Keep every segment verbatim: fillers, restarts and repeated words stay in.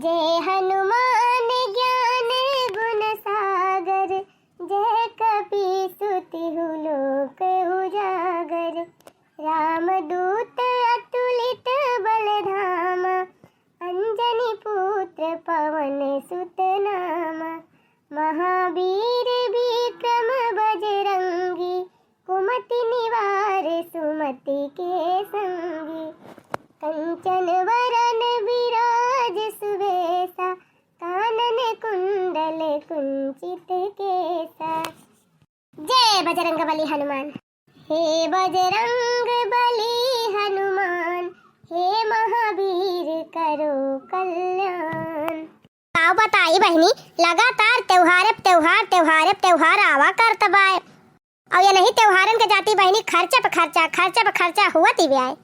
जय हनुमान ज्ञान गुण सागर, जय कपीसु तिहु लोक उजागर। रामदूत अतुलित बल धामा, अंजनी पुत्र पवन सुत नामा। महावीर विक्रम बजरंगी, कुमति निवार सुमति के संगी। कंचन वरन विराज सुबेसा, कानन कुंडल कुंचित केसा। जय बजरंग बली हनुमान। हे बजरंग बली हनुमान, हे महावीर करो कल्याण। का बताई बहिनी, लगातार त्योहारे प त्योहार, त्योहारे प त्योहार आवा करत बाय। अउ यनही त्योहारन के जाति बहिनी, खर्चा प खर्चा, खर्चा प खर्चा हुवत ही बाय।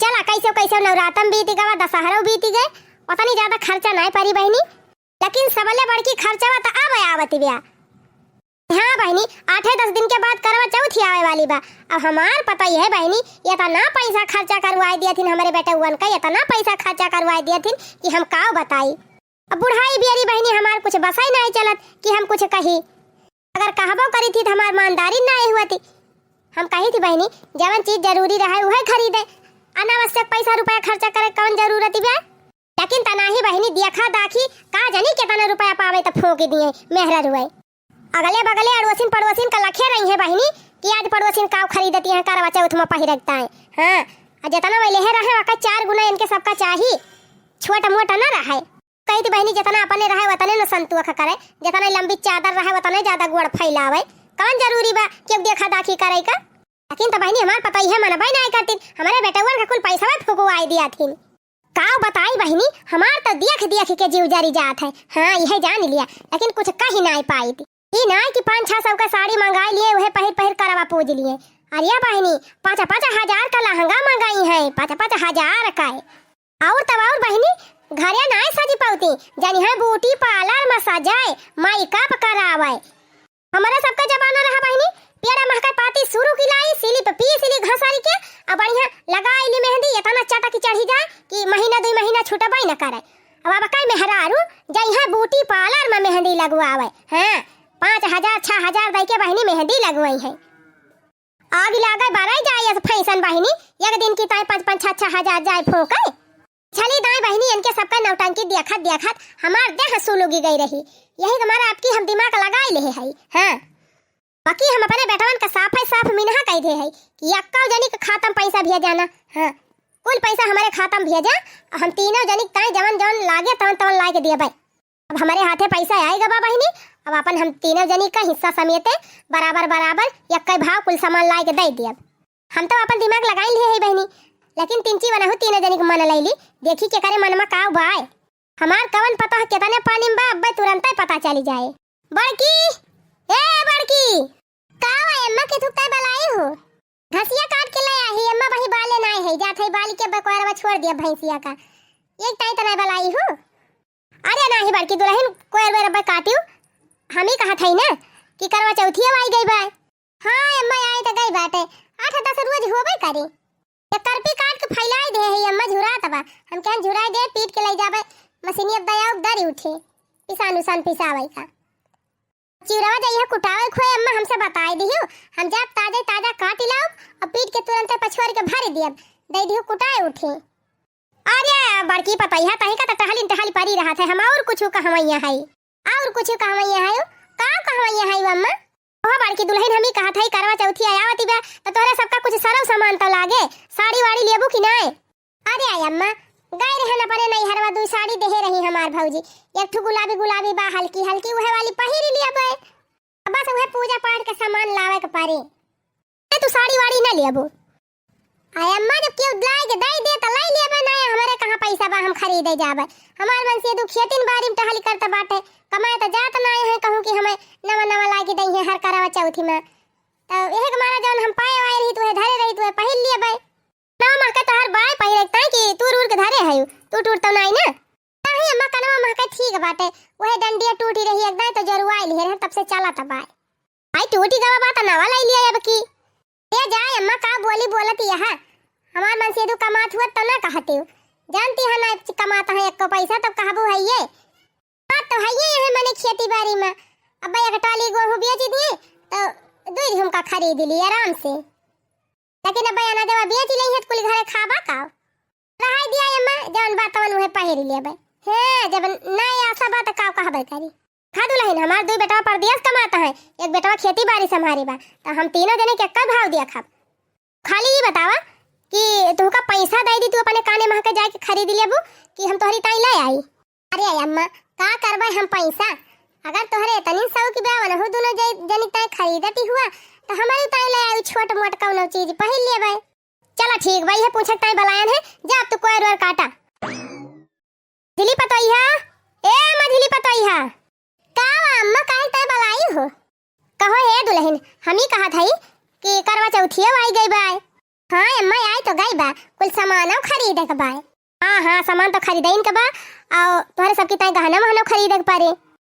चला, कइसे कइसे नवरातन बीति गवा, दसहरो बीति गए, ओतनी ज्यादा खर्चा नाहीं परी बहिनी। लेकिन सबले बड़की खर्चवा त अब आवत ही बाय। हाँ बहिनी, आठे दस दिन के बाद करवा चौथ ही आवे वाली बा। अब हमार पतोहिया बहिनी, एतना पैसा खर्चा करवाए दियथिन हमरे बेटउवन का, एतना पैसा खर्चा करवाए दियथिन कि हम काउ बताई। अब बुढ़ाई बियरी बहिनी, हमार कुछ बसइ नाहीं चलत कि हम कुछ कही। अगर कहबो करित ही त हमार मानदारी नाहीं हुवत ही। हम कहित ही बहिनी, जवन चीज जरूरी रहइ उहइ खरीदे, अनावश्यक पैसा रुपया खर्चा करइ क कवन जरूरत बा? लेकिन तनाही बहिनी, देखा दाखी का जानी केतना रुपया पावइ त फूँकि दिए मेहररुवइ। अगले बगले अड़ोसिन पड़ोसिन क लखे रहिहैं बहिनी कि आज पड़ोसिन काउ खरीदति हैं करवा चौथ म पहिरइ क ताईं। हाँ, अउ जेतना वइ लेहे रहइँ, ओका चार गुना इनके सबका चाही, छोट मोट न रहइ। कहित ही बहिनी, जेतना अपने रहइ, ओतने न संतोख करइ, जेतना लंबी चादर रहइ, ओतने ज्यादा गोड़ फइलावइ। कवन जरूरी बा केउ देखा दाखी करइ क? लेकिन त बहिनी, हमार पतोहिया मनबइ नाहीं करतिन, हमरे बेटउवन क कुल पैसवा फुकवाइ दियथिन। काउ बताई बहिनी, हमार त देख देख के जीव जरि जात है। हाँ, इहइ जानि लिया, लेकिन कुछ कहि नाहीं पाइत। ई नाहीं कि पाँच छह सौ क साड़ी मंगाइ लिए, उहइ पहिर पहिर करवा पूज लिए। अरे बहिनी, पाँच पाँच हजार क लहंगा मंगाई हैं, पाँच पाँच हजार क। अउर तब अउर बहिनी, घरे नाहीं सजि पउती, जनिहैं ब्यूटी पार्लर म सजइ, मेकअप करावइ। हमरे सबका जमाना रहा बहिनी, पेड़ा महकइ पाती सुरु की लाई, सिली प पीस ली घसरि के, अउ बढ़िया लगाइ ली मेहंदी, एतना चटक चढ़ि जाए कि महीना दुइ महीना छुटबइ न करइ। अब अबकइ मेहरारू जइहैं ब्यूटी पार्लर म मेहंदी लगवावइ, हाँ, पाँच हजार छह हजार दइ के बहिनी मेहंदी लगवइहैं। आगि लागइ बरइ जाइ अस फैशन बहिनी, एक दिन की ताईं पाँच पाँच छह छह हजार जाइ फूँकइ। चली दाईं बहिनी, इनके सबका नौटंकी देखत देखत हमार देह सुलुगि गइ रही। यही के मारे अबकी हम दिमाग लगाइ लेहे हई। हाँ, बाकी हम अपने बेटवन क साफइ साफ मिनहा कहि देहे हई कि एक्कउ जनी क खाता म पैसा भेजा न। हाँ, कुल पैसा हमरे खाता म भेजा, हम तीनउ जनी क ताईं जवन जवन लागे तवन तवन लाइके देबइ। अब हमरे हाथे पैसा आइ गवा बहिनी, अब अपन हम तीनउ जनी क हिस्सा समेते बराबर बराबर एक्कइ भाव कुल सामान लाइके दइ दियब। हम तउ अपन दिमाग लगाइ लिहे हई बहिनी, लेकिन तिनची वनहु तीनउ जनी क मन लइली, देखी केकरे मन म काउ बाय। हमार कवन पतोह केतने पानी म बा, अब्बइ तुरंतइ पता चलि जाए। बड़की, ए बड़की, का हुआ अम्मा, केथू क ताईं बलाई हो? घसिया काट के लइ आही अम्मा, वही बाले नाहीं है, जात है बालि के बकोरवा छोड़ दिया भैंसिया का। एक ताईं त नाहीं बलाई हो। अरे नाहीं बड़की दुलहिन, कोयर वेर अब्बइ काटिउ, हमहीं कहत हई न कि करवा चौथिया आइ गइ बा। हाँ अम्मा, आइ त गइ बाटे, आठ दस रोज होबइ करी। एक करपी काट के फैलाइ देहे हई अम्मा, झुरात बा। हम कहेन झुराइ दे, पीट के लइ जाबइ मशीनिया प दइ आउ दरी उठे, पिसान उसान पिसावइ का। चिउरवा जइहे कुटावइ खोए अम्मा, हमसे बताइ दिहु, हम जाब ताजे ताजा काटि लाउब अउ पीट के तुरंतइ पछोर के भरि दियब, दइ दिहु कुटाइ उठे। अरे बड़की पतोहिया, तहीं का त टहलिन टहलि परी रहत है, हम अउर कुछु कहवइया हई। अउर कुछु कहवइया हई? का कहवइया हई अम्मा? ओह बड़की दुलहिन, हमहीं कहत हई करवा चौथिया आवति बा, त तोहरे सबका कुछ सरउ सामान तउ लागे, साड़ी वाड़ी लेबू कि नाहीं? अरे अम्मा, गइ रहन अपने नइहरवा, दुइ साड़ी देहे रही हमार भौजी, एक ठु गुलाबी गुलाबी बा हल्की हल्की, उहइ वाली पहिरि लियबइ। बस उहइ पूजा पाठ क सामान लावइ क परे। ए, तू साड़ी वाड़ी न लेबू? अरे अम्मा, जब केउ लाइके दइ दे त लइ लेबइ, नाहीं हमरे कहाँ पैसा बा हम खरीदइ जाबइ। हमार मनसेदू खेतिन बारी म टहलि करत बाटे, कमाए त जात नाहीं है, कहूँ कि हमइ नवा नवा लाइके दइहैं हर करवा चौथी म। त एहे क मारे जउन हम पाए वाए रही, त उहइ धरे रही, त उहइ पहिर लेबइ। कनवा महकइ तोहार बाय पहिरे क ताईं कि तूर उर के धरे हयू, टूट उट तउ नाहीं न? नाहीं अम्मा, कनवा महकइ ठीक बाटे, उहइ डंडिया टूटी रही एक दाईं त जरुआइ लिहे रहे, तब से चलत बाय। आई टूटी गवा बा त नवा लइ लिया अब की। ए जाए अम्मा, का बोली बोलत यहा, हमार मनसेदू कमात हुअत तउ न कहतेउ। जानती है ना, कमात है एक्को पैसा, तब कहबू है ये। बात तो है ये, यही मने खेती बारी में। अब एक टाली गोहूँ बेच दिए, तो दुई झुमका खरीद ली आराम से। लेकिन अब अनाजवा बेच लेइहैं, तो कुल घरे खाबा का? रहाई दिया अम्मा, जवन बा तवन उहे पहिर लेबै। हे, जब नाई आसा बा, त का कहबै करी? खा दुलहिन, हमार दुई बेटवा परदेस कमात हैं, एक बेटवा खेती बारी संभारी बा, त हम तीनों जने के एक्कै भाव दिया खाब। खाली ई बतावा कि तुहका पैसा दइ दी, तू अपने काने महके जाइके खरीद लेबू, कि हम तोहरी ताई लै आई? अरे अम्मा, का करबै हम पैसा? अगर तोहरे एतनी शौक बा, वनहु दुनो जे-, जनी ताई खरीदती हुआ, त हमरी ताई लै आई, छोट मोट कौनो चीज पहिर लेबै। चला ठीक बा, इहे पूछक ताई बलायन है, जा अब तू कोयर ओयर काटा। मझिली पतोहिया, ए मझिली पतोहिया। का वा अम्मा, काहे ताई बलाई हो? कहो हे दुलहिन, हम ई कहत हई कि करवा चौथियो आई गई बा। हाँ अम्मा, आई तो गई बा, कुल सामानो खरीदे के बा। हाँ, हाँ, सामान तो खरीदइन के बा, और तोहरे सबकी ताई गहना वहनो खरीदे के पड़े।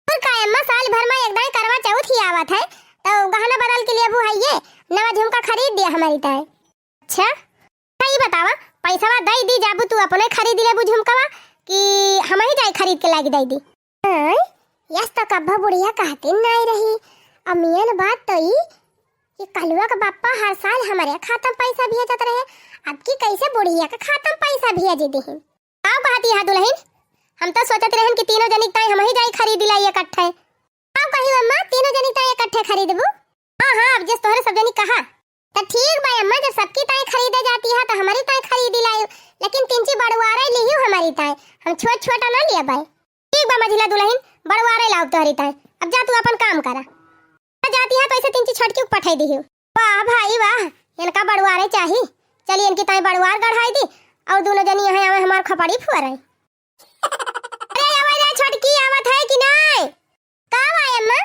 और का अम्मा, साल भर में एक दाई करवा चौथ ही आवत है, तो गहना बदल के लेबू है ये, नवा झुमका खरीद दिया हमरी ताई। अच्छा, अच्छा, ई बतावा, पैसवा दई दी जाबू तू अपने खरीद लेबू झुमकवा, कि हमही जाई खरीद के लागी दई दी? हाँ, यस तो कब्बो बुढ़िया कहती नाई रही। अमियन बात तो ई कि कलुआ के बापा हर साल हमरे खाता में पैसा भेजत रहे, अब की कैसे बुढ़िया के खाता में पैसा भेज दिहिन? का कहती है दुलहिन? हम तो सोचत रहन कि तीनों जनी ताई हमही जाई खरीद लाई इकट्ठे। का कही अम्मा, तीनों जनी ताई इकट्ठे खरीदबू? हाँ, हाँ, अब जस तोहरे सब जनी कहा। त ठीक बा अम्मा, जब सबकी ताई खरीदे जाती है, त हमरी ताई खरीद लायु, लेकिन तिनची बड़ुआरे लिहियो हमरी ताई, हम छोट छोट ना लिया बाई। ठीक बा मझिला दुलहिन, बड़ुआरे लाउब तोहरी ताई। अब जा तू अपन काम करा। त जाती है तो ऐसे तिनची छोटकी के पठाई दिहियो। वाह भाई वाह, इनका बड़ुआरे चाही। चली इनकी ताई बड़ुआर गढ़ाई दी और दुनो जनी यहाँ आवे हमार खपड़ी फुअरे। अरे आवे रे छोटकी, आवत है कि नाई? का बा अम्मा?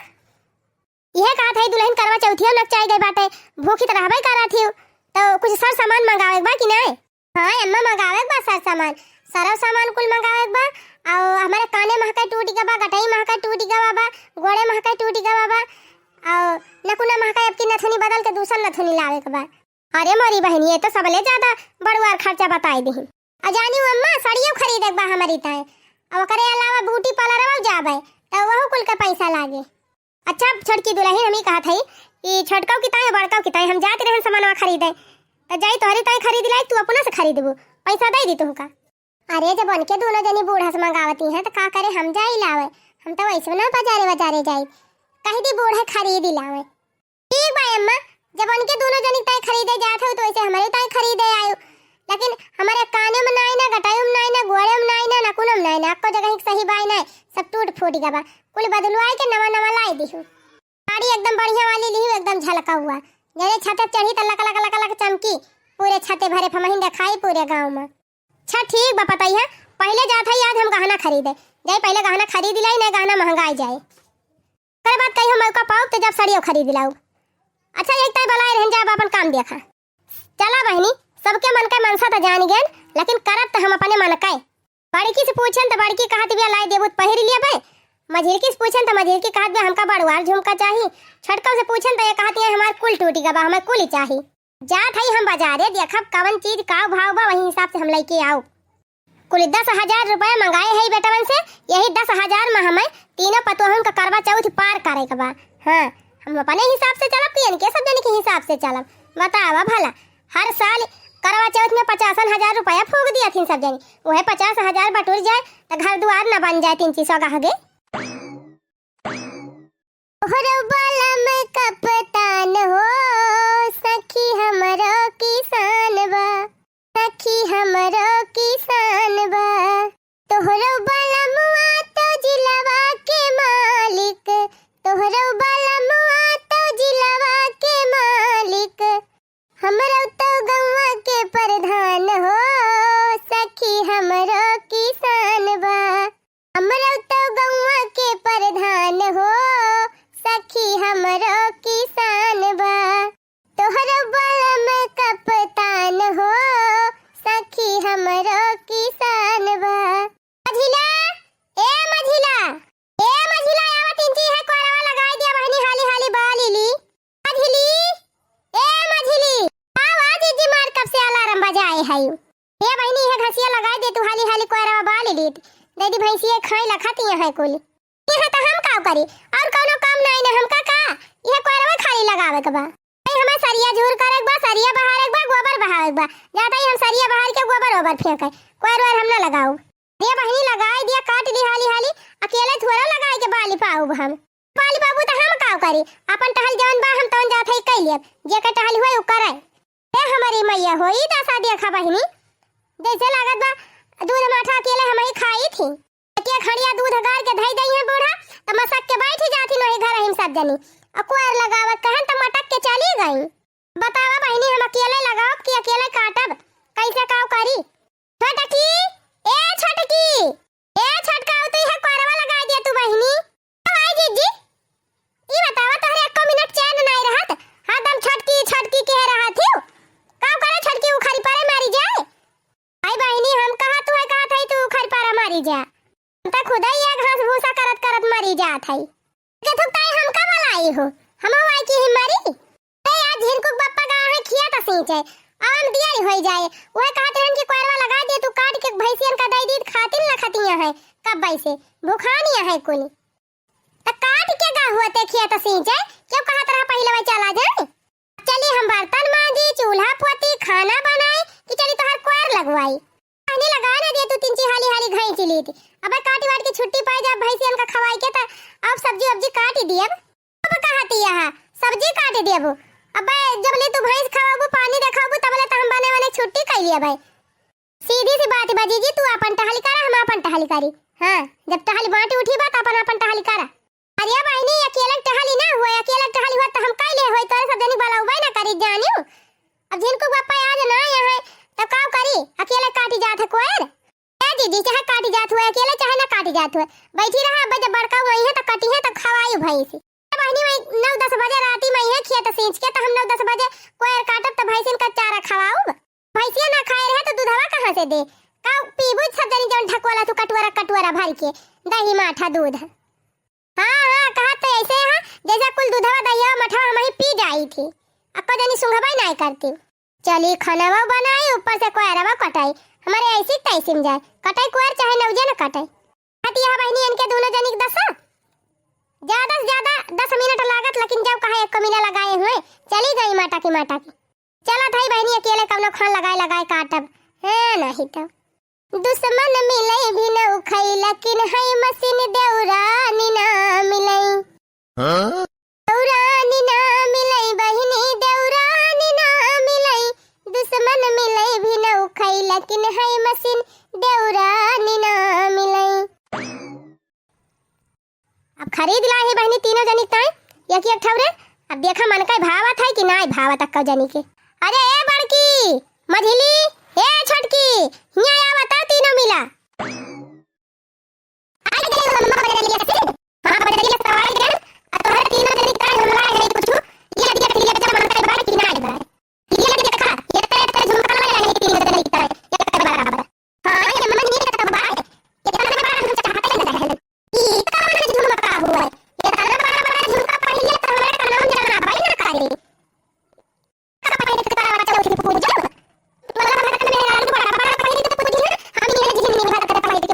इहे कहत है दुलहिन करवा चौथिया नकचाई गई बाटे, भूखी त रहबे करत हियो, तो कुछ सर सामान मंगावे के बा कि नाई? हाँ अम्मा, मंगावे के बा सर सामान, सरव सामान कुल मंगावे के बा। और हमारे काने महके टूट गवा बा, गटई महके टूट गवा बा, गोड़े महके टूट गवा बा, और नकुना महके अब की नथुनी बदल के दूसर नथुनी लावे के बा। अरे मोरी बहिनी, ये तो सबले ज्यादा बड़ुआर खर्चा बताई दिहिन। आ जानी अम्मा, सड़ियो खरीदे के बा हमरी ताई, और ओकरे अलावा ब्यूटी पार्लरवा जाबे, तो वहू कुल के पैसा लागे। अच्छा छोटकी दुलहिन, हम ई कहत हई कि छोटकऊ की ताई, बड़कऊ की ताई, हम जात रहन सामानवा खरीदे, तो जाई तोहरी ताई खरीद लाई, तू अपना से खरीदबू, पैसा दे दी तुहका। अरे जब उनके दुनो जनी बूढ़ा से मंगावती हैं, तो का करे, हम जाई लावे, हम तो वैसे ना बाजारे बाजारे जाई, कह दी बूढ़े खरीद ही लावे। ठीक बा अम्मा, जब उनके दुनो जनी ताई खरीदे जात हो, तो वैसे हमरे ताई खरीदे आयो। लेकिन हमारे काने में नाई ना, गटाई में नाई ना, गोड़े में नाई ना, नकुन में नाई ना, अक्को जगह एक सही बाई नाई, सब टूट फूट गवा बा। कुल बदलवाई के नवा नवा लाई दिहु। साड़ी एकदम बढ़िया वाली लिहु, एकदम झलका हुआ, जरे छते चढ़ी त लक लक लक लक चमकी, पूरे छते भरे फमहिन देखाई पूरे गाँव में। अच्छा ठीक बा पतोहिया, पहिले जात हई आज हम गहना खरीदे। जाई पहिले गहना खरीद लाई, नहीं गहना महंगाई जाए। ओकरे बाद कहियो मौका पाउब त जब सड़ियो खरीद लाउब। अच्छा एक ताई बलाए रहन, जाब अपन काम देखा। चला बहिनी, सबके मन के मनसा त जान गेन, लेकिन करब त हम अपने मन के। बड़की से पूछन त बड़की कहत बिया लाई देबू त पहिर लेबे। मझिलकी से पूछन त मझिलकी कहत बिया हमका बड़ुआर झुमका चाही। छोटकऊ से पूछन त ये कहत ये हमार कुल टूटी गवा बा, हमें कुल ही चाही। जात हई हम बाजारे, देखब कवन चीज का भाव बा, वही हिसाब से हम लइके आउब। कुल दस हजार रुपया मंगाए हई बेटवन से, यही दस हजार में हमें तीनों पतोहन का करवा चौथ पार करे के बा। हाँ, हम अपने हिसाब से चलब कि इनके सब जने के हिसाब से चलब? बतावा भला, हर साल करवा चौथ में पचासन हजार रुपया फूंक दिया थीन सब जने, वह पचास हजार बटुर जाए तो घर दुआर न बन जाए तीन चीज सौ गहगे। तोहरो बलम कप्तान हो, सखी हमरो किसान बा, सखी हमरो किसान बा। तोहरो बलमुआ तो जिलवा के मालिक, तोहरो बलमुआ तो जिलवा के मालिक, हमरो तो गौवा के प्रधान हो, सखी हमरो किसान बा। हमरो तो गौवा के प्रधान हो, सखी हमरो किसान बा। तोहरो बलम कप्तान हो, सखी हमरो किसान बा। मझिला, ए मझिला, ए मझिला, आवा तीन चीज है कोरवा लगाई दिया बहिनी, हाली हाली बा लीली। मझिली, ए मझिली, आवा जीजी मार कब से अलार्म बजाए है। ए बहिनी, इहे घसिया लगाई दे तू, हाली इसी खाई लखत यहाँ है कुल। यहाँ त हम काव करी, और कौनो काम नाई ना हमका का? यह कोयरवा खाली लगावे के बा। भाई, हमें सरिया झूर करे के बा, सरिया बहारे के बा, गोबर बहावे के बा। जाता ही हम सरिया बहार के गोबर ओबर फेंके, कोयर ओयर हम ना लगाऊ। दिया बहिनी लगाई दिया, काट ली हाली हाली, अकेले थोड़ा लगाई के बाली पाऊब हम। बाली पाबू त हम काव करी, अपन टहल जौन बा हम तौन जात है कई लियब, जे के टहल हुए उ करे। ए हमारी मैया होई दशा देखा बहिनी, जैसे लागत बा दूध माठा अकेले हम ही खाई थी। एक एक हड़िया दूध गार के धई दई है बूढ़ा, त मसक के बैठ जाती नहीं घर हम सब जनी। अ कोयर लगावत कहन त मटक के चली गई। बतावा बहिनी, हम अकेले लगावब कि अकेले काटब? कैसे काव करी? छोटकी, ए छोटकी, ए छोटका, तू इहे कोयरवा लगाई दिया तू बहिनी। ओ आई जीजी, ई बतावा तोहरे एको मिनट चैन नाई रहत, हरदम छोटकी छोटकी कह रहत हियो। काव करे छोटकी उखरी परे मारी जाए? आई बहिनी, हम कहा तू है कहत है तू उखरी परे मारी जा। हम त खुदे ये घास भूसा करत करत मरी जात है। के थुकताई हमका बोलाई हो, हम वाई की ही मरी। ए, आज झिनकुक बप्पा गा है खिया त सींचे, अब हम दियर होई जाए। वह कहत रहन कि कोयरवा लगा दे, तू काट के भैंसियन का दई दी, खातिन न खतिया है, कब से भुखानिया है कुल। त काट के गा हुआ ते खिया त सींचे, क्यों कहत रहा पहिले वही चला जाए? चली हम बर्तन मांजी, चूल्हा पोती, खाना बनाई, कि चली तोहर कोयर लगवाई। पानी लगा ना दे तू तीन ची हाली हाली घाई चिली थी। अबे काटी वाट के छुट्टी पाई जा भैंसियन का खवाई के त अब सब्जी वब्जी काटी दियब। अब कहती यह सब्जी काटी दियब। अबे जब ले तू भैंस खवाबू, पानी देखाबू, तब ले त हम बने बने छुट्टी कई लिया भाई। सीधी सी बात बा जीजी, तू अपन टहली करा, हम अपन टहली करी। हाँ, जब टहली बांटी उठी बा त अपन अपन टहली करा। अरे बहिनी, अकेले टहली ना हुआ, अकेले टहली हुआ त हम कैले होई, तोरे सब जनी बलौबे ना करी जानियो। अब झिनकू बप्पा आज ना यहाँ है, तब काव करी? अकेले काटी जात है कोयर। ए दीदी, चाहे काटी जात हुआ अकेले, चाहे ना काटी जात हुआ, बैठी रहा। अब जब बड़का वही है तो कटी है तो खवाई भैंस। ए बहिनी, वही नौ दस बजे राती में है खेत सींच के, तो हम नौ दस बजे कोयर काटब तो भैंसिन का चारा खवाऊब। भैंसिया ना खाए रहे तो दूधवा कहाँ से दे? का पीबू सब जनी जौन ढकवाला तू कटोरा कटोरा भर के दही माठा दूध? हाँ, हाँ, कहा तो ऐसे है, जैसे कुल दूधवा दहिया मठवा हम ही पी जाई थी। अक्को जनी सुंघबा ही नाई करती। चली खनवा बनाई, ऊपर से कोयरवा कटाई। हमारे ऐसी तैसी में जाए, कटाई कोयर चाहे नौजे न कटाई। हटी है बहिनी, इनके दोनों जनी के दसा। ज्यादा से ज्यादा दस मिनट लागत, लेकिन जब कहा एक कमीला लगाए हुए, चली गई माटा की माटा की। चला थाई बहिनी, अकेले कौनो खान लगाए लगाए काटब। हाँ, नहीं तो। दुश्मन मिले भी न उखई, लेकिन है मशीन देवरानी ना मिलई। हाँ? देवरानी ना मिलई बहिनी, देवरानी ना मिलई। दुश्मन मिले भी न उखई, लेकिन है मशीन देवरानी ना मिलई। अब खरीद ला है बहिनी तीनों जनी ताई एक एक ठौरे। अब देखा मन का भावत है कि नाई भावत अक्का जनी के। अरे ए बड़की, मझिली, ए छोटकी, हियाँ आवता तीनों मिला। आई गई हम बजरिया से। हाँ, बजरिया से आई गई। आ तोहरे तीनों जनी ताई हमरा नहीं कुछ। ये दिया, दिया, जब मन का बार कि नाई बार। ये देखा, ये तेरे, तेरे झुमका लगा है, ये तीन जने की तरह, ये बराबर। हाँ, ये मन नहीं करता बाहर। ये कितना बड़ा बड़ा झुमका चाहते हैं, ये इतना बड़ा झुमका हुआ है। ये इतना बड़ा बड़ा झुमका पहन लिया, तो हमारे कानों में जरा भाई ना करे। कब पहले तो बड़ा बड़ा चलो, फिर पूछ जाओ। मतलब, हमारे कान में लगा, बड़ा बड़ा पहन लिया, तो पूछ लिया, हम ये जिन नहीं बात करता है,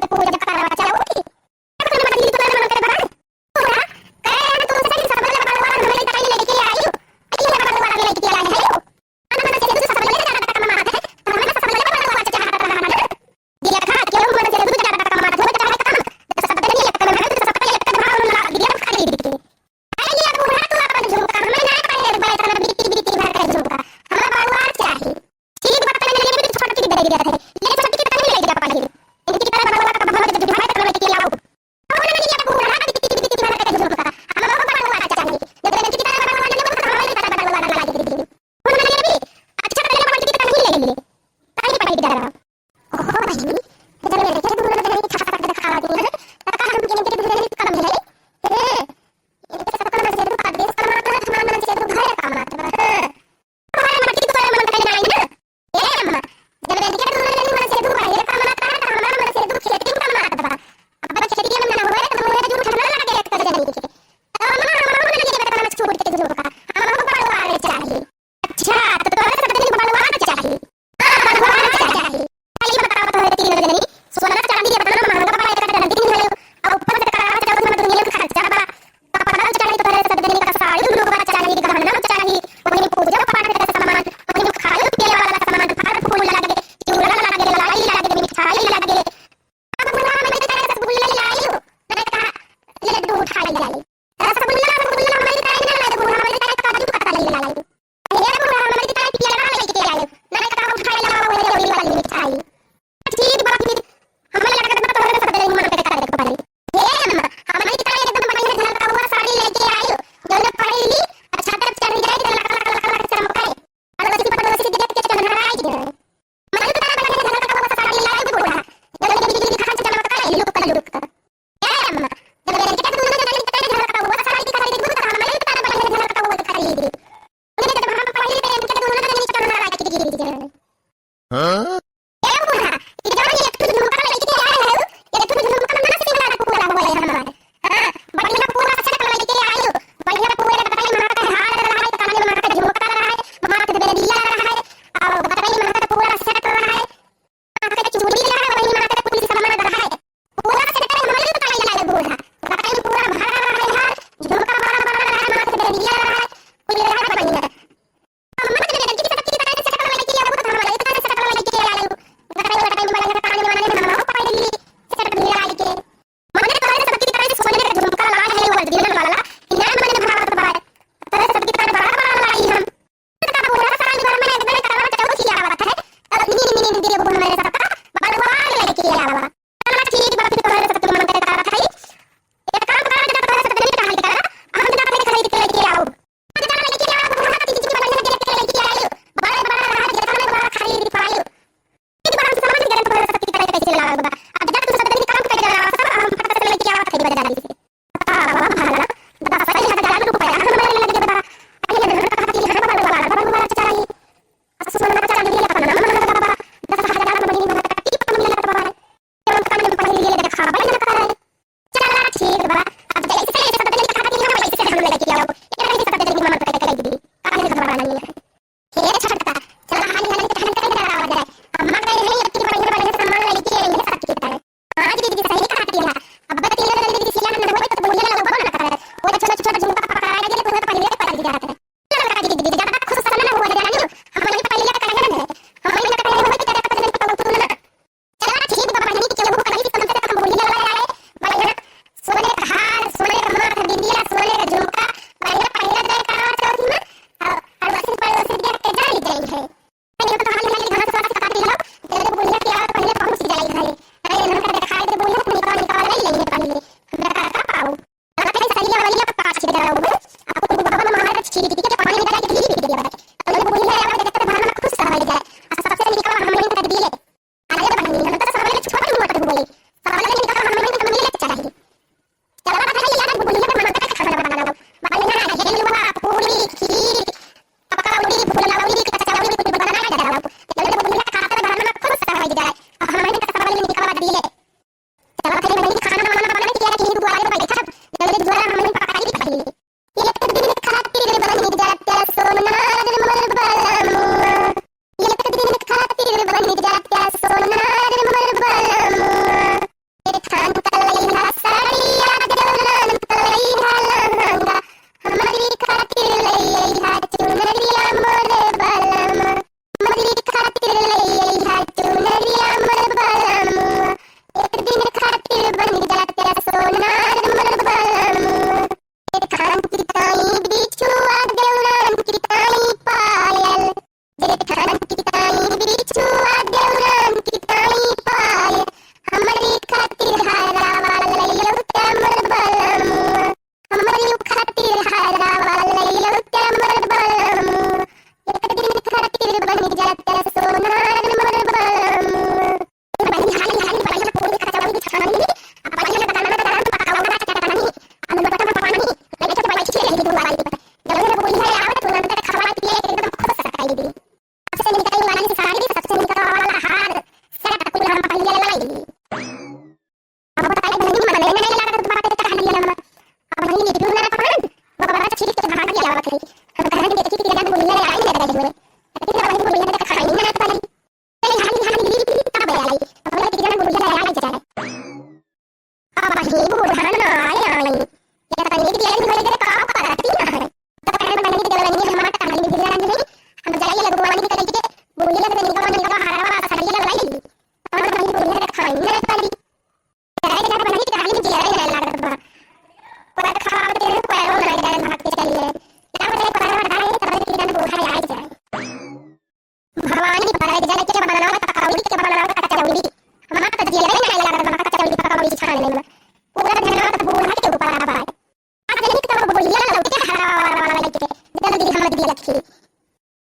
ले लाई। रसगुल्ला, रसगुल्ला हमरे ताई ना लाई, बूढ़ा हमरे ताई काजू कतली ले लाई। अरे बूढ़ा हमरे ताई पियला लेके आयो, ना का हम खाए ला वो रे वाली मिठाई। ठीक बा फिर, हमरे लगा के तोहरे सब दिन मन पे कर दे पड़ी। हे अम्मा, हमरे ताई एकदम बढ़िया झलकउआ साड़ी लेके आयो, जौन पहली अच्छा तरफ चढ़ जाए तो लक लक लक लक चमकाए। पड़ोसी पड़ोसी देख के चंद्रा आई गए। मम्मी तो बड़ा बढ़िया झलकउआ साड़ी लाई बूढ़ा, जौन बिजली बिजली खान चमकाए लुक लुक। ए अम्मा, जब लड़की के दोनों जने के झलकउआ साड़ी दिखा रही थी, तो हमारे भी बड़ा बढ़िया झलकउआ दिखा रही थी। उन्हें तो हम पहले तो इनके दोनों जने के चंद्रा आई के गिर गए। हाँ? ए बूढ़ा, ई जवन एक ठो झुमका लेके आए हो, एक ठो झुमका में ना सिंगार पूरा हुआ है हमारा। हाँ, बढ़िया पूरा set लेके आए हो, बढ़िया पूरा कटाई मार के हार रहा है, कान में मार के झुमका रहा है, मार के बेदिया रहा है, और कटाई मार के पूरा set रहा है, मार के चूड़ी रहा है, वही मार के कुछ सामान रहा है, पूरा set हमारे तो काहे लाए बूढ़ा, कटाई पूरा भरा रहा है हार, झुमका भरा भरा रहा है, मार के बेदिया रहा है, कुछ रहा है बढ़िया। पूरा ध्यान तो बूढ़ा के ऊपर बा। आज नहीं तो बुढ़िया लौट के हरा वाला लेके जल्दी हम दिया खी।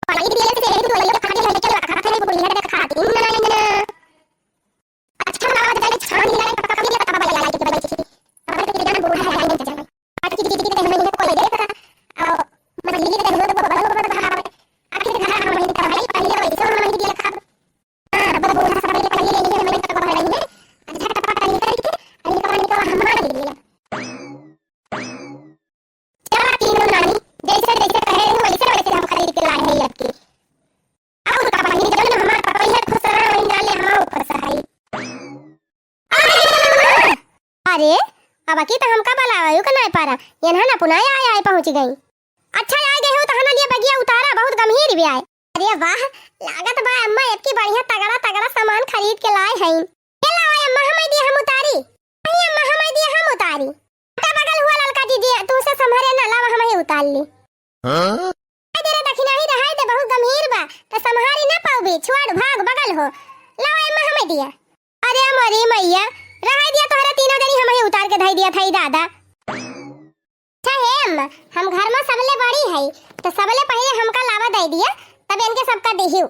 पढ़ाई दिए से यही तो लगे खाली है, लेकिन लगा खाते नहीं बुढ़िया के खाती ना, ना। अच्छा, बाबा जाने छान दिया, पका दिया, तब बाबा लगा के बजे छी। तब तो ये जान बूढ़ा है, नहीं जाने। आज की दीदी के कहने में कोई देता। और मछली के कहने में तो बड़ा बड़ा बड़ा। आखिर घर हम नहीं तो भाई, पहले वैसे हम नहीं दिया खा। हाँ, बड़ा बूढ़ा सब ये पहले ले लिए, हमें तो बड़ा नहीं है। अच्छा, टपा टपा निकल के, और निकल, निकल हमारा ले लिया। चला तीनों नानी, जैसे जैसे कहे हो, वैसे वैसे हम खरीद के लाए हैं आपके। अब उनका बहिनी जौन हमार पतोहिया खुश रहा, वही जाले हम खुश रही। अरे, अब की तो हमका बलावे के नाय पारा, यनहा ना पुनाय आय आय पहुँच गई। अच्छा आय गए हो तो हना लिए बगिया उतारा, बहुत गंभीर भी आय। अरे वाह, लागत बा अम्मा इतनी बढ़िया तगड़ा तगड़ा सामान खरीद के लाए हैं। ये लाओ अम्मा, हमें दिया हम उतारी। नहीं अम्मा, हमें दिया हम उतारी। हटा बगल हुआ ललका दीदी, तुमसे संभारे ना, लावा हम ही उतार ली। हाँ? हाय दे रे दखिनाही रे, हाय दे बहुत गंभीर बा, त संभारी ना पाउबी, छोड़ भाग बगल हो। लावा अम्मा हमें दिया। अरे मोरी मैया, रहाई दिया तोहरे तीनों जनी हम ही उतार के धई दिया था ई दादा। अच्छा हे अम्मा, हम घर में सबले बड़ी है, तो सबले पहले हमका लावा दे दिया, तब इनके सबका दिहियो।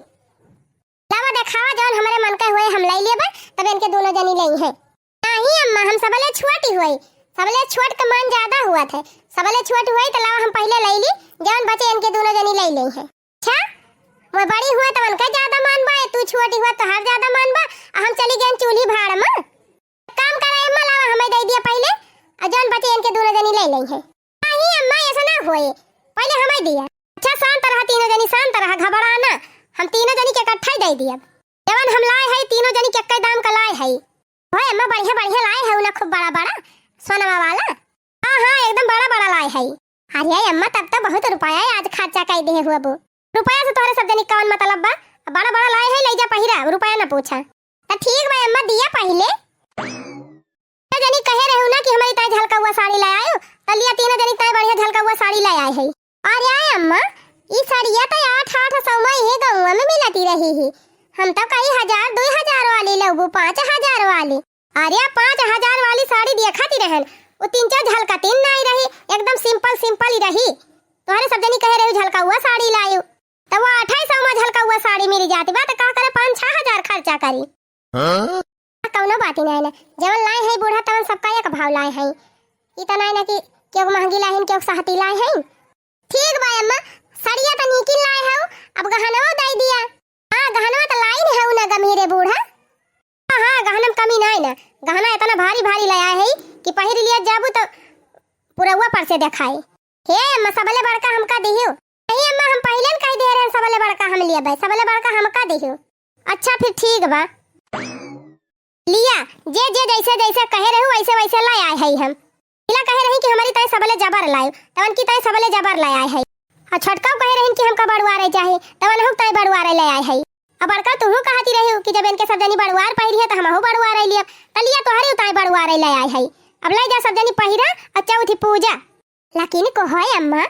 लावा देखावा, जौन हमरे मन का होए हम लई लेबे, तब इनके दोनों जनी लई हैं। नाही अम्मा, हम सबले छोटी होई, सबले छोट का मान ज्यादा हुआ थे, सबले छोट होई तो लावा हम पहले लई ली, जौन बचे इनके दोनों जनी लई लई हैं। अच्छा, मैं बड़ी हुआ तो उनका ज्यादा मान बा, तू छोटी हुआ तो हर ज्यादा मान बा, आ हम चली गए चूल्ही भाड़ में। काम करे अम्मा, लावा हमें दे दिया पहले, और जौन बचे इनके दोनों जनी लई लई हैं। नाही अम्मा, ऐसा ना होए, पहले हमें दिया। अच्छा, शांत रहा तीनों जनी, शांत रहा, घबरा ना, हम तीनों जनी के इकट्ठा ही दे दिया। जवन हम लाए है, तीनों जनी के एक्के दाम का लाए है। होए अम्मा, बढ़िया बढ़िया लाए है ना, खूब बड़ा बड़ा सोनमा वाला। हाँ हाँ, एकदम बड़ा बड़ा लाए है। अरे अम्मा, तब तो बहुत रुपया है, आज खर्चा कर दे हुआ बो। रुपया से तोहरे सब जनी कौन मतलब बा? अब बड़ा बड़ा लाए है, ले जा पहिरा, रुपया ना पूछा। तो ठीक बा अम्मा, दिया पहले। तीनों जनी कहे रहू ना कि हमारी ताई झलकौआ साड़ी ले आयो, तो लिया तीनों जनी ताई बढ़िया झलकौआ साड़ी ले आए है। अरे अम्मा, ई साड़िया तो आठ आठ सौ में यही गाँव में मिलती रही ही। हम तो कही हजार, दुई हजार वाली लेबू, पाँच हजार वाली। अरे पाँच हजार वाली साड़ी देखा ती रहन, वो तीन चार झलकतिन नाई रही, एकदम simple simple ही रही। तोहरे सब जनी कहे रही झलकौआ साड़ी लायो, तो वो अढ़ाई सौ में झलकौआ साड़ी मिल जाती बा, तो का करे पाँच छह हजार खर्चा करी। हाँ? कौनो बात ही नहीं ना, जवन लाए हैं बूढ़ा तवन सबका एक भाव लाए हैं। ई तो नहीं ना कि केहू महंगी लाए हैं, केहू सहती लाए हैं। ठीक बा अम्मा, सड़िया तो नीकिन लाए हऊ, अब गहनवा दे दिया। हाँ, गहनवा तो लाई नहीं हऊ ना गमी रे बूढ़ा। हाँ हाँ, गहना में कमी नहीं ना, गहना इतना भारी भारी ले आए है कि पहिर लिया जाबू तो पुरौआ पर से देखाए। हे अम्मा, सबले बड़का हमका दिहियो। नहीं अम्मा, हम पहले न कह दे रहे हैं, सबले बड़का हम लिया भाई, सबले बड़का हमका दिहियो। अच्छा फिर ठीक बा। लिया, जे जे जैसे जैसे कहे रहू, वैसे वैसे लाई आए है हम। इला कहे रही कि हमारी ताई सबले जबर लायो, तवन की ताई सबले जबर लाई आए है। और छोटकाऊ कहे रही कि हमका बड़ुआ रहे चाहे, तवन हम ताई बड़ुआ रहे ले आए है। अब बड़का तुहू कहती रही कि जब इनके सब जनी बड़ुआर पहिरी है, तो हमहू बड़ुआ रहे लिया। त लिया तोहरी ताई बड़ुआ रहे ले आए है। अब ले जा सब जनी पहिरा और चौथी पूजा। लेकिन कहो अम्मा,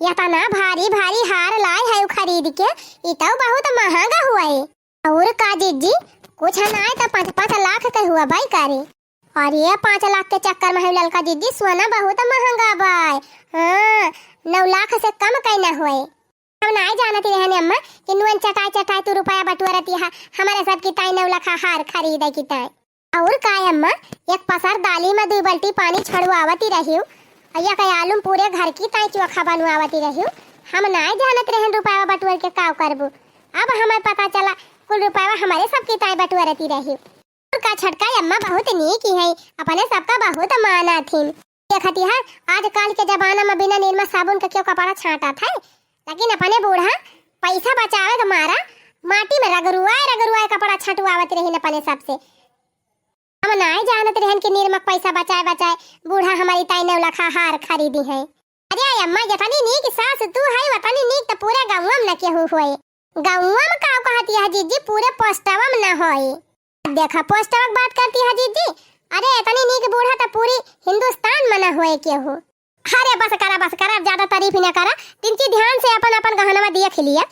इतना भारी भारी हार लाए है खरीद के, ई तो बहुत महंगा हुआ है। और का जीजी, कुछ ना आए तो पाँच पाँच लाख के हुआ बाई का रे। और ये पाँच लाख के चक्कर में है ललका जीजी, सोना बहुत महंगा बाय। हाँ, नौ लाख से कम कहीं ना होए। हम नाय जानत रहने अम्मा कि नुअन चटाई चटाई तू रुपया बटुआ रहती है, हमारे सब की ताई नौ लाख हार खरीदे की ताई। और काय अम्मा, एक पसर दाली में दुई बाल्टी पानी छड़ुआवती रहियो, और एक आलू में पूरे घर की ताई चोखा बनवावती रहियो। हम नाय जानत रहन रुपया बटुअर के काव करबू। अब हमें पता चला, कुल रुपया हमारे सब की ताई बटुआ रहती रहियो। और का छोटका अम्मा बहुत नीक ही है, अपने सबका बहुत मानत हिन। देखती है, आजकल के जमाना में बिना निरमा साबुन के क्यों कपड़ा छांटा था, लेकिन अपने बूढ़ा पैसा बचावे के मारा माटी में रगरुआए रगरुआए कपड़ा छंटुआवत रहिन अपने सबसे। हम नाय जानत रहन कि निरमा के पैसा बचाए बचाए बूढ़ा हमारी ताई नौ लाख हार खरीदी है। अरे अम्मा, जतनी नीक सास तू है, वतनी नीक तो पूरे गाँव में न केहू होए। गाँव में का कहती है जीजी, पूरे पोस्टवा में न होए। देखा, पोस्टवा की बात करती है जीजी। अरे, इतनी नीक बूढ़ा तो पूरी हिंदुस्तान में न होए केहू। अरे, बस करा, बस करा, अब ज्यादा तारीफ ही ना करा। तिनकी ध्यान से अपन, अपन गहनवा देख लिया।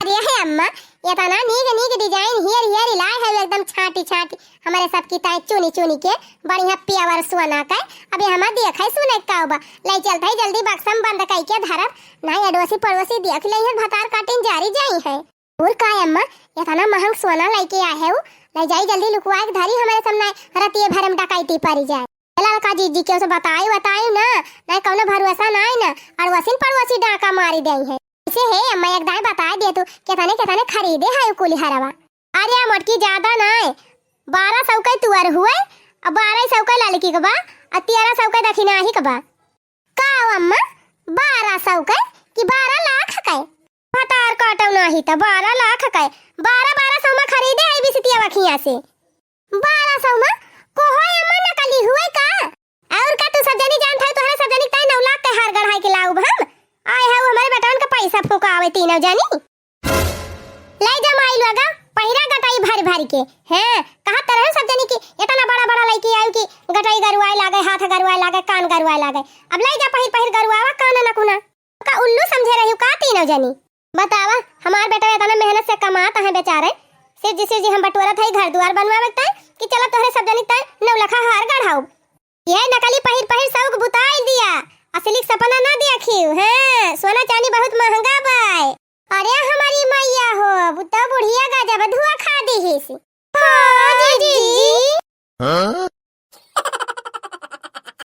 अरे हे अम्मा, एतना नीक नीक design हियर हियर लाए है, एकदम छाटी छाटी हमरे सबकी ताई चुनी चुनी के बढ़िया pure सोना के। अबे हमार देखै सुनै का बा, लै चलत है जल्दी बक्सा में बंद कइ के धरब, नाहीं अड़ोसी पड़ोसी देख लेइहैं, भतार काटिन जारी जाइहैं। और का अम्मा, एतना महंग सोना लइके आए है, लै जाई जल्दी लुकवाए के धरी, हमरे सब नाहीं रतिये भर में डकैती परी जाए। ए ललका जीजी, केहू से बताई बताई ना, नाहीं कउनो भरोसा नाहीं ना, अड़ोसिन पड़ोसी डाका मारी देइहैं। ऐसे हे अम्मा, एक दाईं बताई दे तू, केतने केतने खरीदे है उ कुली हरवा। अरे मोटकी, ज्यादा नाहीं, बारह सौ के तुअर हुए, अउ बारह सौ के ललकी के बा, अउ तेरह सौ के दखिनाही के बा। का हो अम्मा, बारह सौ के कि बारह लाख के? भतार काटौ नाहीं त बारह लाख के, बारह बारह सौ में खरीदे है बिसतिया बखिया से। बारह सौ में? कोहो अम्मा नकली हुए का? और का तू सब जनी जानत है, तोहरे सब जनी के ताईं नौ लाख के हार गढ़ाई के लाउब हम? आए है हमरे बेटवन के पैसा फुकावे तीनों जनी। लै जा माई लोगा, पहिरा गटई भर भर के। हैं, कहत त रहे सब जनी कि एतना बड़ा बड़ा लइके आयु कि गटई गरुआए लागे, हाथ गरुआए लागे, कान गरुआए लागे। अब लै जा पहिर पहिर गरुआवा कान नकुना। का उल्लू समझे रहिउ का तीनों जनी? बतावा, हमार बेटा एतना मेहनत से कमात है बेचारे, सिरजी सिरजी हम बटोरत है घर दुआर बनवावे के ताईं कि चलो तोहरे सब जनी के ताईं नौ लखा हार गढ़ाउब। ये नकली पहिर पहिर शौक बुताई दिया, असली के सपना ना देखिउ। हैं, सोना चानी बहुत महंगा बाय। अरे हमरी मैया हो, अब तो बुढ़िया गजब धुआँ खा दिहिस। हाँ जीजी। हाँ?